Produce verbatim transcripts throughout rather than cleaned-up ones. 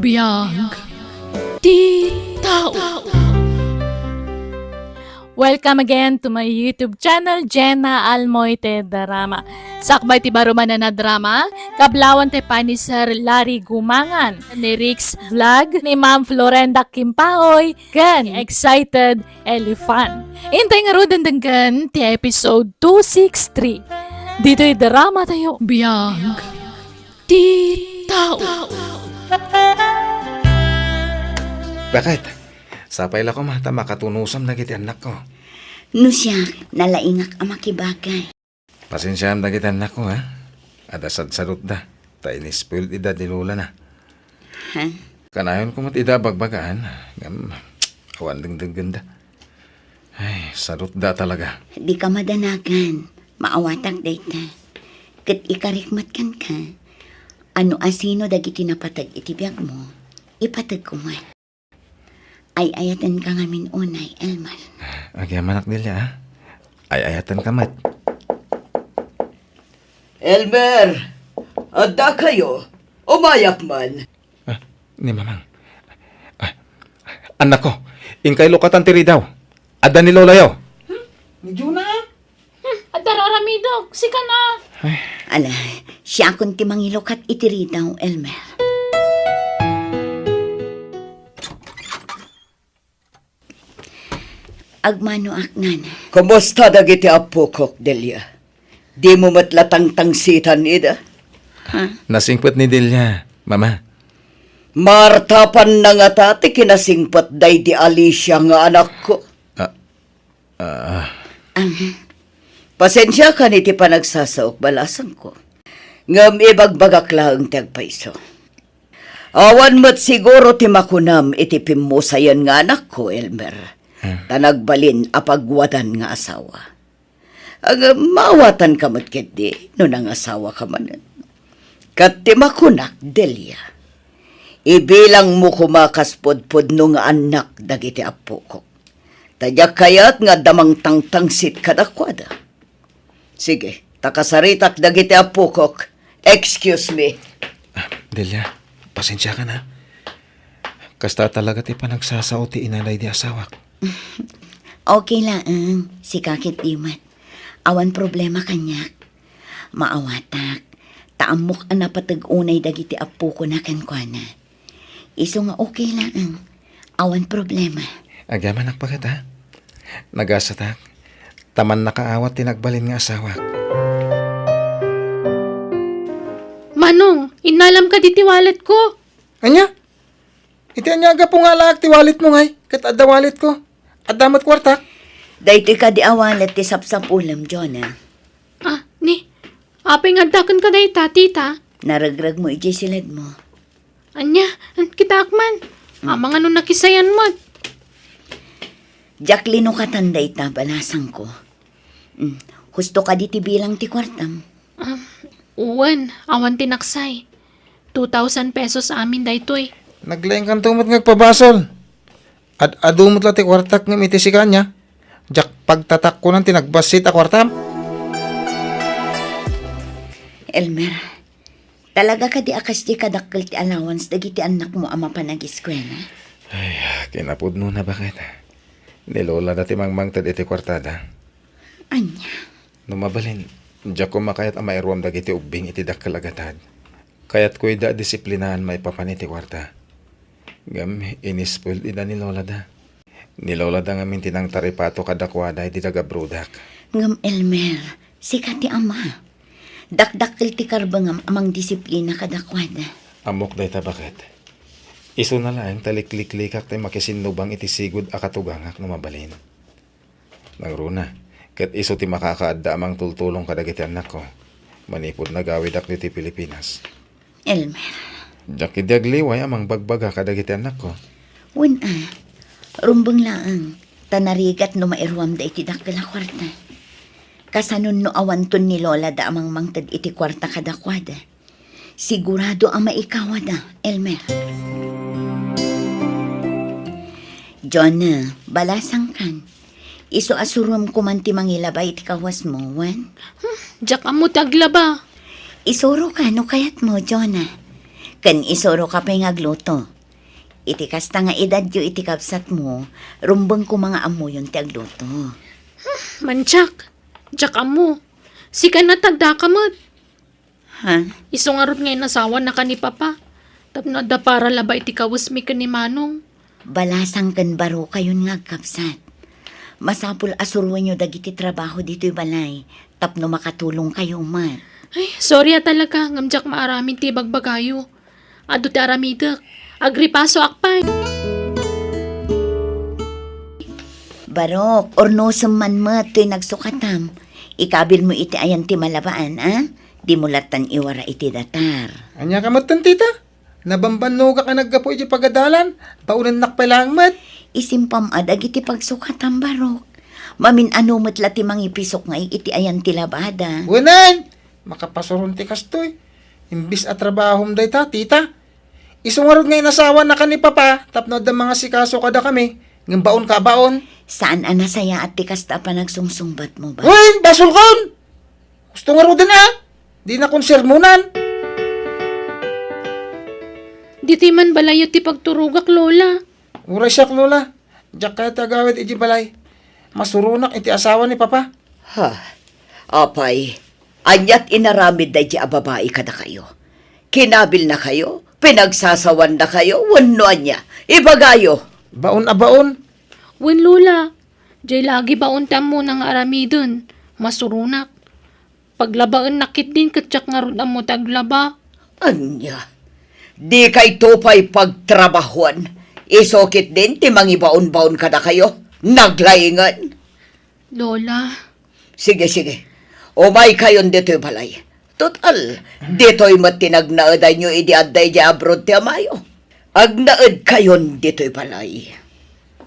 Biag ti tao. Welcome again to my YouTube channel, Jenna Almoite Drama. Sakbay ti baro manen a drama, kablawan ti pay ni Sir Larry Gumangan, ni Rix Vlog, ni Ma'am Florenda Kimpaoy, ken Excited Elephant. Intay ngaruden denggen ti episode two six three. Ditoy drama tayo. Biag ti tao. Bakit? Sapay la koma ta makatunusam dagiti annakko. No siak, nalaingak a makibagay. Pasensiaam dagiti annakko, ha? Adda sadsadutda, ta inispoil ida ni lolana. Ha? Kanayon ko met ida bagbagaan, ngem awan dengdengngenda. Ay, sadutda talaga. Dika madanagan. Maawatak dayta. Ket ikarik met kenka, a no asino dagiti napateg iti biagmo, ipategko met. Ay-ayatenka ngamin unay, Elmer. Agyamanak, Delia, a. Ay-ayatenka met. Elmer! Adda kayo? Umayak man. Ah, ni Mamang. Ah, annakko, inkay lukatan ti ridaw. Adda ni Lolayo. Hmm? Ni Juna? Hmm, adda raramidok. Sika na. Ay. Ala, siakon ti mangilukat iti ridaw, Elmer. Agmanoak, nana. Kumusta dagiti appokok, Delia? Dimo met la tangtangsitan ida? Ha? Nasingpet ni Delia, Mama. Martapan na ngata ti kinasingpet daydi Alicia nga anakko. Ah, ah. Aha. Pasensiakan iti panagsasaok, balasangko. Ngem ibagbagak laeng ti agpayso. Awan met siguro ti makunam iti pimmusayen nga anakko, Elmer. Hmm. Ta nagbalin a pagwadan nga asawa. Ngem maawatanka met ketdi no nangasawaka manen. Ket ti makunak, Delia, ibilangmo koma kas pudpudno nga annak dagiti appokok. Ta diak kayat nga adda mangtangtangsit kadakuada. Sige, ta kasaritak dagiti appokok. Excuse me. Ah, Delia, pasensiakan, ha. Kasta talaga ti panagsasao ti ina daydi asawak. Okay laeng, sika ketdi met. Awan problema kaniak. Maawatak, ta ammok a napateg unay dagiti appokona kenkuana. Isu nga okay laeng. Awan problema. Agyamanak paket, ha? Nagasatak. Ta mannakaawat ti nagbalin nga asawak. Manong, innalam kadi ti walletko. Ania? Iti ania a gapu nga alaak ti walletmo ngay, ket adda walletko? Adda met kuartak? Daytoy kadi a wallet ti sapsapulem, Jonah. Ah, ni, apay nga adda kenka dayta, tita? Naregregmo idiay siledmo. Ania, kitaak man. Hmm. Amangan no nakisayan met. Diak linukatan dayta, balasangko. Hmm, husto kadi ti bilang ti kuartam? Ah, wen, awan ti naksay. Two thousand pesos amin daytoy. Naglaingkanto met nga agpabasol. Ad-adu met la ti kuartak ngem iti sika ania, diak pagtatakkonan ti nagbassit a kuartam. Elmer, talaga kadi a kasdi kadakkel ti allowance dagiti annakmo a mapan agiskuela? Ay, kinapudnona, baket. Ni Lolada ti mangmangted iti kuartada. Ania? No mabalin, diak koma kayat a mairuam dagiti ubbing iti dakkel a gatad. Kayatko ida a disiplinaan maipapan iti kuarta. Ngem inispoil ida ni Lolada. Ni Lolada ngamin ti nangtaripato kadakuada idi nagabrodak. Ngem Elmer, sika ti ama. Dakdakkel ti karbengam a mangdisiplina kadakuada. Ammok dayta, baket. Isuna laeng ta likliklikak ti makisinnubang iti sigud a katugangak no mabalin. Nangruna, ket isu ti makakaadda a mangtultulong kadagiti annakko manipud nagawidak ditoy Pilipinas. Elmer. Diak idi agliway a mangbagbaga kadagiti annakko. Wen a, rumbeng laeng, ta narigat no mairuamda iti dakkel a kuarta. Kasanon no awanton ni Lolada a mangmangted iti kuarta kadakuada. Sigurado a maikawada, Elmer. Jonah, balasangkan. Isu a surom koman ti mangilaba iti kawasmo, wen? Hmm, diak ammo ti aglaba. Isuroka no kayatmo, Jonah. Ken isuroka pay nga agluto. Iti kasta nga edadyo iti kabsatmo, rumbeng koma nga ammoyon ti agluto. Mandiak, diak ammo. Sika nga addaka met. Ha? Isu ngarud nga inasawannaka ni Papa. Tapno adda para labaw iti kawesmi ken ni Manong. Balasang ken barokayon nga agkabsat. Masapul a suroenyo dagiti trabaho ditoy balay tapno makatulongkayo met. Ay, sorry a talaga, ngem diak maaramid ti ibagbagayo. Adu ti aramidek. Agripasoak pay. Barok, urnosem man met toy nagsukatam. Ikabilmo iti ayan ti malabaan, a? Dimo lattan iwara iti datar. Ania ka metten, tita? Nabambannogak a naggapu iti pagadalan. Baonennak pay laeng met. Isimpam a dagiti pagsukatam, Barok. Mamin-ano met la ti mangipisok nga iti ayan ti labada. Wen, makapasuron ti kastoy. Imbes a trabahom dayta, tita. Isu ngarud nga inasawannaka ni Papa tapno adda mangasikaso kadakami, ngem baonka a baon. Saan a nasayaat ti kasta a panagsungsungbatmo, ba? Wen, basolkon! Gusto ngaruden a dinakon sermonan. Ditoy man balayyo ti pagturogak, Lola. Uray siak, Lola. Diak kayat ti agawid idiay balay. Masuronak iti asawa ni Papa. Ha? Apay, aniat inaramid daydiay a babai kadakayo? Kinabilnakayo? Pinagsasawannakayo? Wenno ania? Ibagayo! Baon a baon. Wen, Lola. Diay lagi baon ti ammona nga aramiden. Masuronak. Paglabaennak ketdin ket diak ngarud ammo ti aglaba. Ania? Dikayto pay pagtrabahuan. Isu ketdin ti mangibaonbaon kadakayo. Naglaingen. Lola. Sige, sige. Umaykayon ditoy balay. Total, ditoy met ti nagnaedayyo idi adda idiay abroad ti amayo. Agnaedkayon ditoy balay.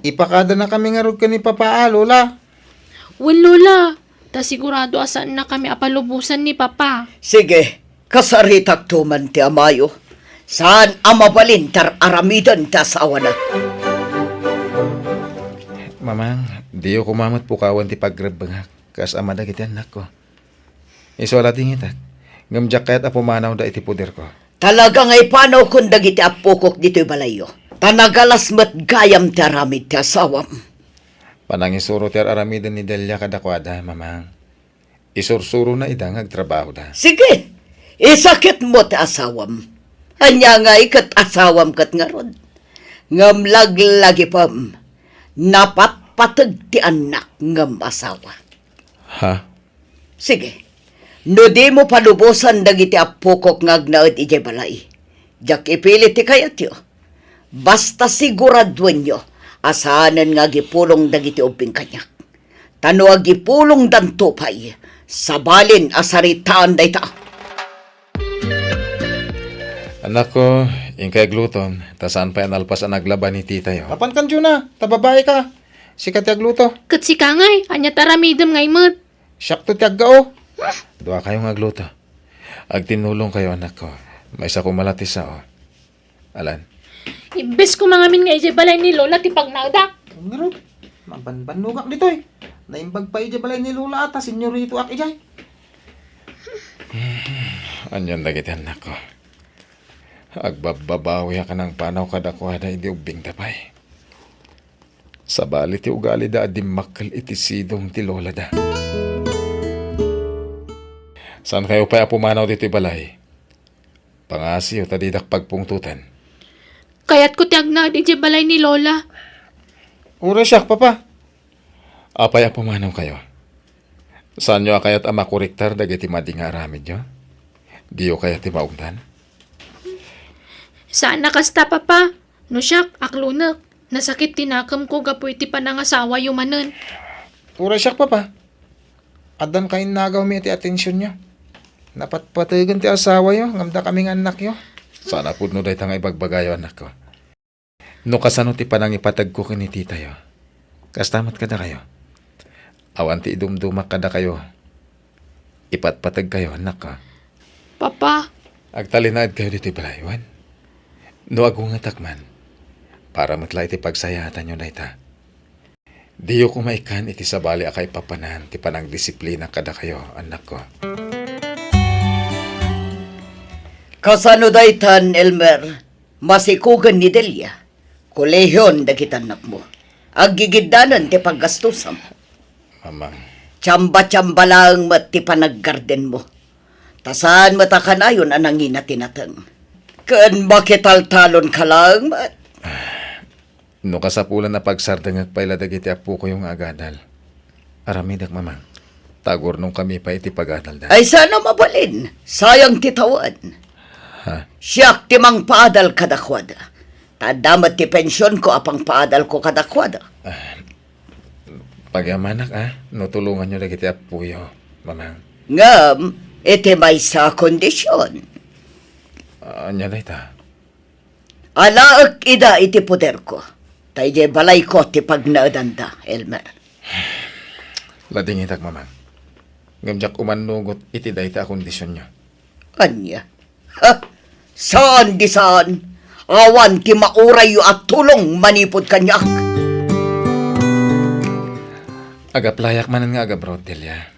Ipakadanakami ngarud ken ni Papa a, Lola. Wen, Lola. Ta sigurado a saannakami a palubosan ni Papa. Sige, kasaritakto man ti amayo. Saan a mabalin ti ar-aramiden ti asawana. Mamang, diyo koma met pukawen ti pagrebbengak kas ama dagiti annakko. Isu a la dingitak, ngem diak kayat a pumanawda iti poderko. Talaga nga ipanawkon dagiti appokok ditoy balayyo. Ta nagalas met gayam ti aramid ti asawam. Panangisuro ti ar-aramiden ni Delia kadakuada, Mamang. Isursurona ida nga agtrabahoda. Sige, isakitmo ti asawam. Ania ngay ket asawam ket ngarud? Ngem laglagipem, napatpateg ti annak ngem asawa. Ha? Sige. No dimo palubosan dagiti appokok nga agnaed idiay balay, diak ipilit ti kayatyo. Basta siguraduenyo a saanen nga agipulong dagiti ubbing kaniak. Ta no agipulongdanto pay, sabalin a saritaan dayta. Annakko, inkay agluton, ta saan pay a nalpas a naglaba ni titayo. Apan kandiona, ta babai ka. Sika ti agluto. Ket sika ngay, ania ti aramidem ngay met? Siakto ti aggao. Duakayo nga agluto. Agtinnulongkayo, annakko. Maysa koma la ti sao. Alan. Imbes koma ngamin nga idiay balay ni Lola ti pagnaedak. Ngarud, mabanbannogak ditoy. Naimbag pay idiay balay ni Lola a ta senyoritoak idiay. Anian dagiti annakko? Agbabbabawiak a nangpanaw kadakuada idi ubbingda pay. Sabali ti ugalida a dimmakkel iti sidong ti lolada. Saankayo pay a pumanaw ditoy balay? Pangasiyo ta didak pagpungtotan. Kayatko ti agnaed idiay balay ni Lola. Uray siak, Papa. Apay a pumanawkayo? Saanyo a kayat a makorektar dagiti madi nga aramidyo? Diyo kayat ti maungtan? Saan a kasta, Papa. No siak, aklonek. Nasakit ti nakemko gapu iti panangasawayo manen. Uray siak, Papa. Addan kainnagawmi iti atensionyo. Napatpategen ti asawayo, ngem dakami nga annakyo. Saan a pudno dayta nga ibagbagayo, annakko. No kasano ti panangipategko ken ni titayo, kasta met kadakayo. Awan ti idumdumak kadakayo. Ipatpategkayo, annakko. Papa. Agtalinaedkayo ditoy balay, wen? No agungetak man, para met la iti pagsayaatanyo dayta. Diyo koma ikkan iti sabali a kaipapanan ti panangdisiplina kadakayo, annakko. Kasano daytan, Elmer? Masikugen ni Delia. Kolehion dagiti annakmo. Aggigiddanen ti paggastusam. Mamang. Tsamba-tsamba laeng met ti panaggardenmo. Ta saan met a kanayon a nangina ti nateng. Ken makitaltalonka laeng met. No kasapulan a pagsardengek pay la dagiti appokoyo nga agadal, aramidek, Mamang. Ta agurnongkami pay iti pagadalda. Ay, saan a mabalin. Sayang ti tawen. Ha? Siak ti mangpaadal kadakuada. Ta adda met ti pensionko a pangpaadalko kadakuada. Ah, pagyamanak, a, no tulonganyo dagiti appoyo, Mamang. Ngem, iti maysa a kondision. Ah, ania dayta? Alaek ida iti poderko. Ta idiay balayko ti pagnaedanda, Elmer. Ladingitak, Mamang. Ngem diak umannugot iti dayta a kondisionyo. Ania? Ha? Saan di saan? Awan ti maurayyo a tulong manipud kaniak. Agaplayak manen nga agabroad, Delia.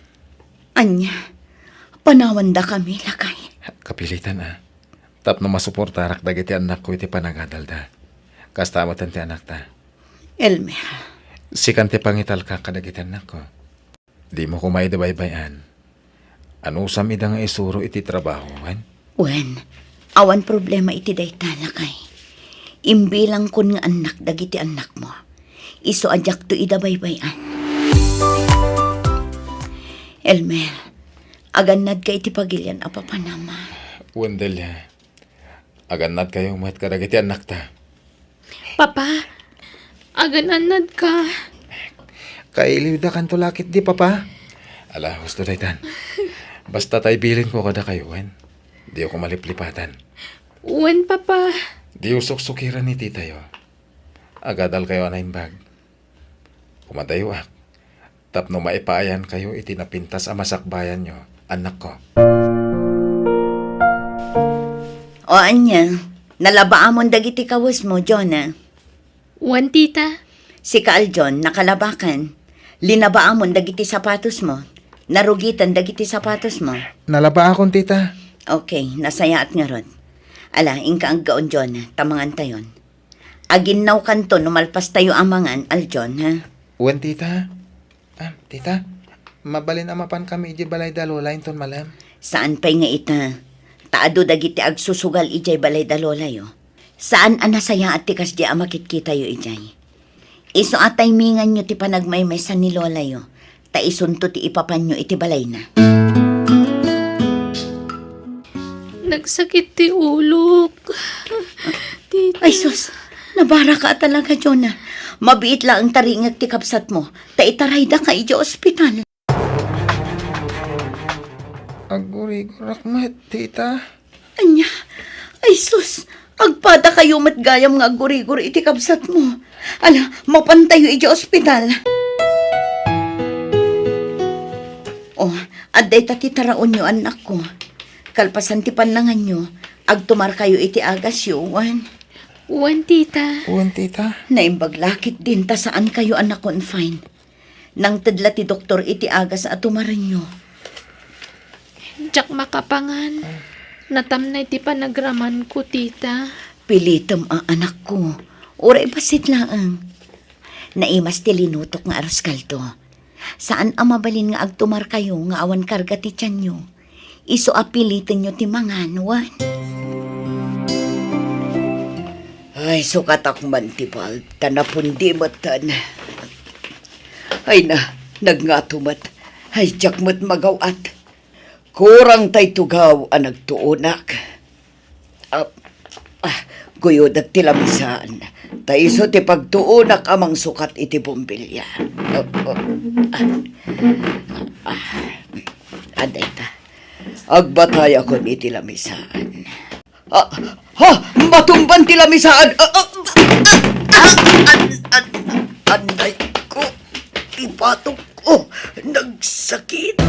Ania? Panawandakami, lakay. Kapilitan, a. Tapno masuportarak dagiti annakko iti panagadalda. Kasta met ti anakta. Elmer. Sikan ti pangitalka kadagiti annakko. Dimo koma ida baybay-an. Anusam ida nga isuro iti trabaho, wen? Wen, awan problema iti dayta, lakay. Imbilangkon nga annak dagiti annakmo. Isu a diakto ida baybay-an. Elmer, agannadka iti pagilian a papanam. Wen, Delia. Agannadkayo met kadagiti annakta. Papa, agannadka. Kailiwda kanto lakit di, Papa. Ala, husto daytan. Basta tay bilinko kadakayo, wen. Diyo ko maliplipatan. Wen, Papa. Diyo suksukiran ni titayo. Agadalkayo a naimbag. Kumadayoak. Tapno maipaayankayo iti napintas a masakbayanyo, annakko. O ania, nalabaamon dagiti kawesmo, Jonah? Wen, tita. Sika, Aljon, nakalabakan. Linabaamon dagiti sapatosmo. Narugitan dagiti sapatosmo. Nalabaakon, tita. Okay, nasayaat ngarud. Ala, inka aggaon, Jonah, ta mangantayon. Aginnawkanto no malpastayo a mangan, Aljon, ha? Wen, tita. Ah, tita, mabalin a mapankami idiay balay da Lola inton malem? Saan pay nga ita. Ta adu dagiti agsusugal idiay balay da Lolayo. Saan a nasayaat ti kasdi a makitkitayo idiay. Isu a timinganyo ti panagmaymaysa ni Lolayo, ta isunto ti ipapanyo iti balayna. Nagsakit ti ulok. Tita. Ay, sus! Nabaraka a talaga, Jonah. Mabiit laeng taringek ti kabsatmo, ta itaraydaka idiay ospital. Aggurigorak met, tita. Ania? Ay, sus! Agpadakayo met gayam nga aggurigor iti kabsatmo. Ala, mapantayo idiay ospital. Oh, adda ita ti taraonyo, annakko. Kalpasan ti pannanganyo, agtumarkayo iti agasyo, wen? Wen, tita. Wen, tita. Naimbag la ketdin ta saankayo a na-confine. Nangted la ti doktor iti agas a tumarenyo. Diak makapangan. Natamnay ti panagramanko, tita. Pilitem a, anakko. Uray bassit laeng. Naimas ti linutok nga arroz caldo. Saan a mabalin nga agtumarkayo nga awan karga ti tianyo. Isu a pilitenyo ti mangan, wen? Ay, sukatak man ti bulb, ta napundi metten. Ay na, nagngato met. Ay, diak met magaw-at. Kurang tay tugaw a nagtuonak. Ah, ah, guyodek ti lamisaan. Ta isu ti pagtuonak a mangsukat iti bombilya. Ah, ah, ah, ah, adda ita. Agbatayakon iti lamisaan. Ah, ha! Matumban ti lamisaan! Ah, ah, ah, ah, an, an, anay ko! Ti batok ko! Nagsakit!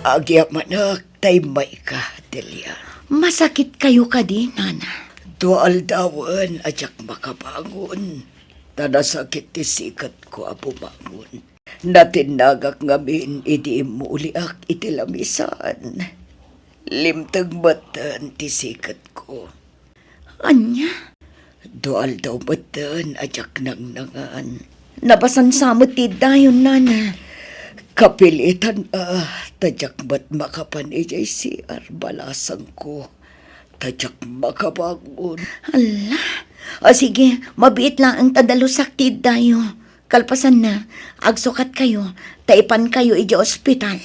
Agyamanak, ta immayka, Delia. Masakit kayo kadi, Nana? Dua aldawen a diak makabangon. Ta nasakit ti siketko a bumangon. Natinnagak ngamin idi immuliak iti lamisaan. Limteg metten ti siketko. Ania? Dua aldaw metten a diak nangnangan. Nabasan sa met ti iddayon, nana. Kapilitan a, ta diak met makapan idiay C R, balasangko. Ta diak makabangon. Hala. O sige, mabiit laeng ta dalusak ti iddayo. Kalpasanna, agsukatkayo, ta ipankayo idiay ospital.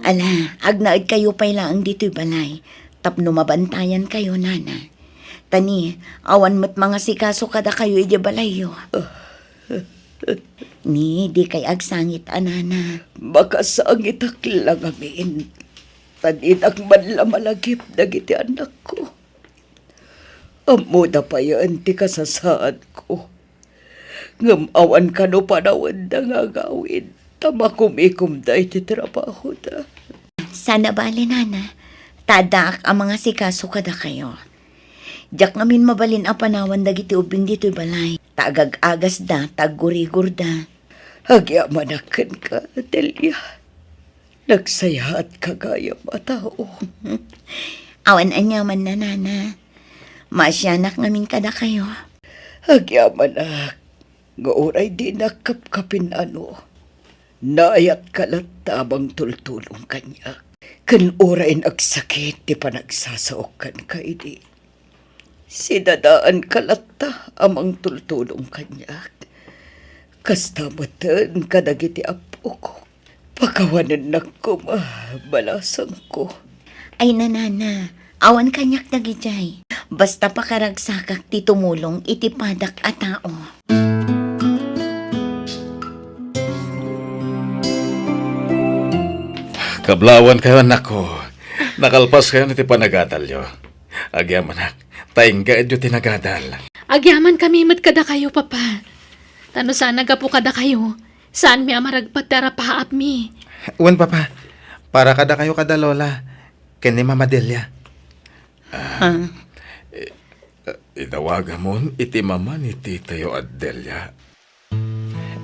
Ala, agnaedkayo pay laeng ditoy balay, tapno mabantayankayo, nana. Ta ni, awan met mangasikaso kadakayo idiay balayyo. Ni, dikay agsangit a nana. Makasangitak la ngamin, ta dinak man la malagip dagiti anakko. Ammoda payen ti kasasaadko. Ngem awan kano panawenda nga agawid, ta makumikomda iti trabahoda. Saan a bale, nana, ta addaak a mangasikaso kadakayo. Diak ngamin mabalin a panawan dagiti ubbing ditoy balay, ta agag-agasda, ta aggurigorda. Agyamanak kenka, Delia. Nagsayaatka gayam a tao. Awan aniamanna, nana. Maasianak ngamin kadakayo. Agyamanak, nga uray dinak kapkapin-ano, naayatka latta a mangtultulong kaniak. Ken uray nagsakit ti panagsasaok kenka idi, sidadaanka latta a mangtultulong kaniak. Kasta metten kadagiti appokok. Pakawanennak koma, balasangko. Ay, nanana, awan kaniak dagidiay. Basta pakaragsakak ti tumulong iti padak a tao. Kablawankayo, anakko. Nakalpaskayon iti panagadalyo. Agyamanak, ta inggaedyo ti nagadal. Agyamankami met kadakayo, Papa. Ta no saan a gapu kadakayo, saanmi a maragpat ti arapaapmi. Wen, Papa. Para kadakayo kada Lola, ken ni Mama Delia. Ah, i-, idawagamon iti mama ni titayo a Delia.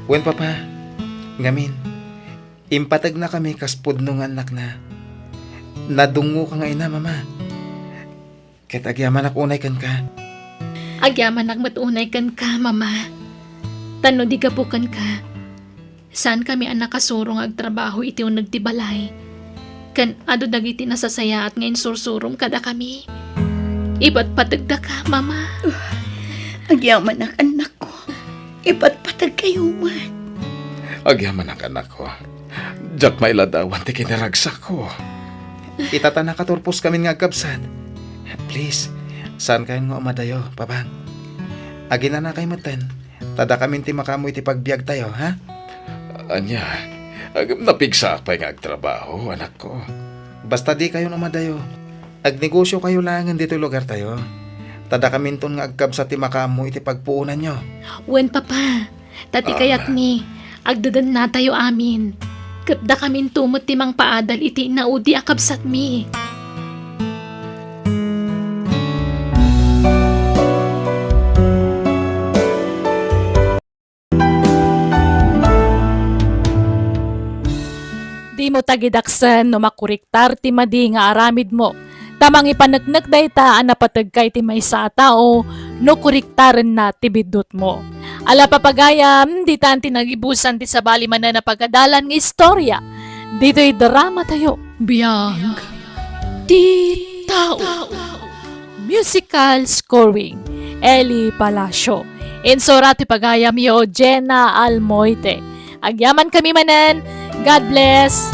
Wen, Papa. Ngamin, impategnakami kas pudno nga annakna. Nadungngoka nga ina, Mama. Ket agyamanak unay kenka. Agyamanak met unay kenka, Mama. Ta no di gapu kenka, saankami a nakasuro nga agtrabaho iti uneg ti balay. Ken adu dagiti nasasayaat nga insursurom kadakami. Ipatpategdaka, Mama. Agyamanak, annakko. Ipatpategkayo met. Agyamanak, annakko. Diak mailadawan ti kinaragsakko. Ita ta nakaturposkamin nga agkabsat. Please, saankayon nga umadayo, Papang. Aginanakay metten, ta dakamin ti makaammo iti pagbiagtayo, ha? Ania, agem napigsaak pay nga agtrabaho, anakko. Basta dikayon umadayo. Agnegosiokayo laengen ditoy lugartayo. Ta dakaminton nga agkabsat ti makaammo iti pagpuonanyo. Wen, Papa. Ta ti kayatmi, agdedennatayo amin. Ket dakaminto met ti mangpaadal iti naudi a kabsatmi. Dimo tagidaksen no makuriktar ti madi nga aramidmo, ta mangipaneknek dayta a napategka iti maysa a tao no kuriktarenna ti biddutmo. Ala, papagayam, ditan ti nagibusan ti sabali manen a pagadalan nga istorya ditoy dramatayo. Biag ti tao. Musical scoring, Eli Palacio. Insurat ti pagayamyo, Jenna Almoite. Agyamankami manen. God bless.